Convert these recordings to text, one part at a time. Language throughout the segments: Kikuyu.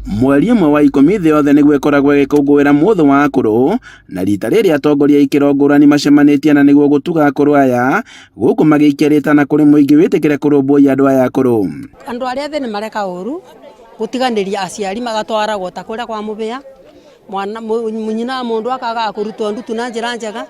Mweri ũmwe wa 10 thĩ yothe nĩguo ĩkoragwo ĩgĩkũngũĩra mũthĩ wa akũrũ, na rita rĩrĩ atongoria a ikĩro ngũrani macemanĩtie na nĩguo gũtuga akũrũ aya, gũkũ magĩikia rĩtana kũrĩ mũingĩ wĩtĩkĩre kũrũmbũiya andũ aya akũrũ. Andũ arĩa ethĩ nĩ mareka ũru gũtiganĩria aciari magatwaragwo ta kũrĩa kwa mũbĩa, mwana nyina wa mũndũ akagaga kũrutwo ndutu na njĩra njega,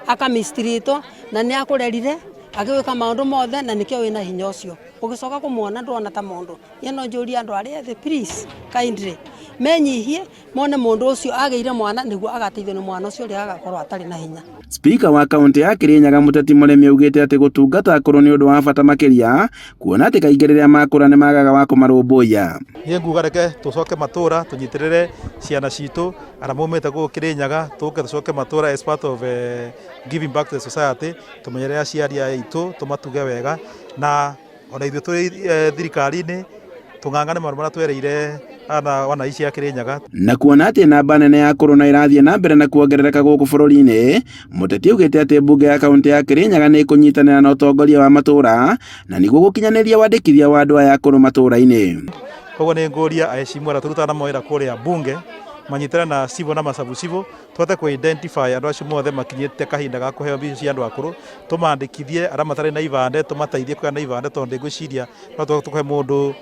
aka mistreat na nĩ akũrerire agĩgwĩka maũndũ mothe na nĩkĩo wĩna hinya ũcio. Ũgĩcoka kũmuona ndũrona ta mũndũ. Niĩ no njũrie andũ arĩa ethĩ please kindly menyihie mone mũndũ ũcio agĩire mwana nĩguo agateithio nĩ mwana ũcio ũrĩa agakorwo atarĩ na hinya. Spika wa kaũntĩ ya Kirinyaga Mũteti Mũrĩmi augĩte atĩ gũtungata akũrũ nĩ ũndũ wa bata makĩria kuona atĩ kaingĩ rĩrĩa makũra nĩ magaga wa kũmarũmbũiya. Niĩ nguga reke tũcoke matũra tũnyitĩrĩre ciana citũ arĩa maumĩte gũkũ Kĩrĩnyaga, tũke tũcoke matũra as part of giving back to the society, tũmenyerere aciari aitũ, tũmatuge wega na ona ithuĩ tũrĩ thirikari-inĩ tũng'ang'ane maũndũ marĩa twereire wananchi a Kĩrĩnyaga. Na kuona atĩ namba nene ya akũrũ no ĩrathiĩ na mbere na kuongerereka gũkũ bũrũri-inĩ, Mũteti augĩte atĩ mbunge ya kaũntĩ ya Kĩrĩnyaga nĩ ĩkũnyitanĩra na ũtongoria wa matũũra na nĩguo gũkinyanĩria wandĩkithia wa andũ aya akũrũ matũũra-inĩ. Koguo nĩ ngũria aheshimu arĩa tũrutaga namo wĩra kũrĩa bunge manyitane na cibũ na macabucibũ tũhote kũ identify andũ acio mothe makinyĩte kahinda ga kũheo mbeca cia andũ akũrũ, tũmandĩkithie arĩa matarĩ na ibandĩ tũmateithie kũgĩa na ibandĩ tondũ ndingwĩciria no tũhote kũhe mũndũ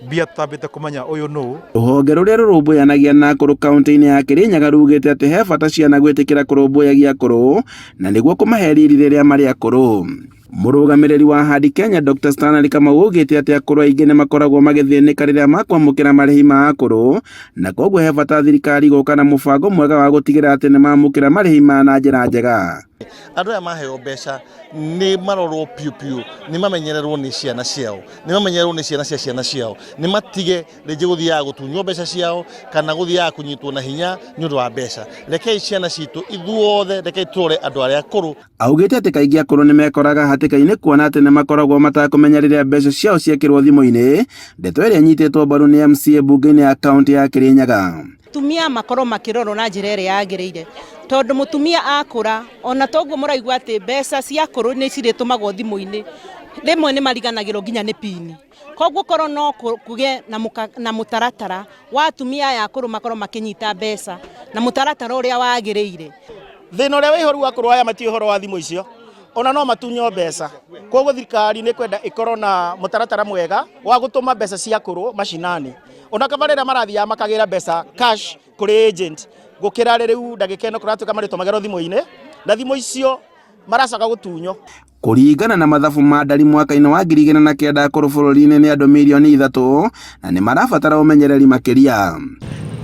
mbia tũtambĩte kũmenya ũyũ nũ. Rũhonge rũrĩa rũrũmbũyanagia na akũrũ kaũntĩ-inĩ ya Kĩrĩnyaga rugĩte atĩ he bata ciana gwĩtĩkĩra kũrũmbũyagia akũrũ na nĩguo kũmahe riri rĩrĩa marĩ akũrũ. Mũrũgamĩrĩri wa Ahadi Kenya Dr. Stanley Kamau augĩte atĩ akũrũ aingĩ nĩ makoragwo magĩthĩnĩka rĩrĩa makwamũkĩra marĩhi ma akũrũ na koguo he bata thirikari gũka na mũbango mwega wa gũtigĩrĩra atĩ nĩ mamũkĩra marĩhi maya na njĩra njega. Andũ aya maheo mbeca nĩ marorwo piũ piũ, nĩ mamenyererwo nĩ ciana ciao, nĩ mamenyererwo nĩ ciana cia ciana ciao, nĩ matige rĩngĩ gũthiaga gũtunywo mbeca ciao kana gũthiaga kũnyitwo na hinya nĩ ũndũ wa mbeca. Rekei ciana citũ ithuothe, rekei tũrore andũ arĩa akũrũ. Augĩte atĩ kaingĩ akũrũ nĩ mekoraga hatĩka-inĩ kuona atĩ nĩ makoragwo matakũmenya rĩrĩa mbeca ciao ciekĩrwo thimũ-inĩ, ndeto ĩrĩa ĩnyitĩtwo mbaru nĩ MCA mbunge-inĩ ya kaũntĩ ya Kĩrĩnyaga. Atumia makorwo makĩrorwo na njĩra ĩrĩa yagĩrĩire tondũ mũtumia akũra ona toguo mũraigua atĩ mbeca cia akũrũ nĩ cirĩtũmagwo thimũ-inĩ, rĩmwe nĩ mariganagĩrwo nginya nĩ pin. Koguo korwo no kũgĩe na mũtaratara wa atumia aya akũrũ makorwo makĩnyita mbeca na mũtaratara ũrĩa wagĩrĩire. Thĩna ũrĩa wĩho rĩu akũrũ aya matiũĩ ũhoro wa thimũ icio, ona no matunywo mbeca. Koguo thirikari nĩ ĩkwenda ĩkorwo na mũtaratara mwega wa gũtũma mbeca cia akũrũ macinani. Ona kaba rĩrĩa marathiaga makagĩra mbeca cash kũrĩ agent gũkĩra rĩu ndagĩka ĩno kũratuĩka marĩtũmagĩrwo thimũ-inĩ, na thimũ icio maracoka gũtunywo. Kũringana na mathabu ma ndari mwaka-inĩ wa 2009 akũrũ bũrũri-inĩ nĩ andũ mirioni 3 na nĩ marabatara ũmenyereri makĩria.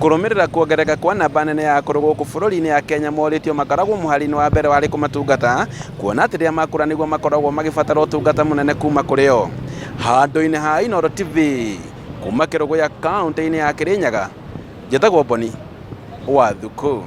Kũrũmĩrĩra kuongerereka kwa namba nene ya akũrũ gũkũ bũrũri-inĩ Akenya morĩtio makoragwo mũhari-inĩ wa mbere warĩ kũmatungata kuona atĩ rĩrĩa makũra nĩguo makoragwo magĩbatara ũtungata mũnene kuma kũrĩ o. Handũ-inĩ ha Inooro TV kuma Kĩrũgũya kaũntĩ-inĩ ya Kĩrĩnyaga, njĩtagwo Boni wa Thukũ.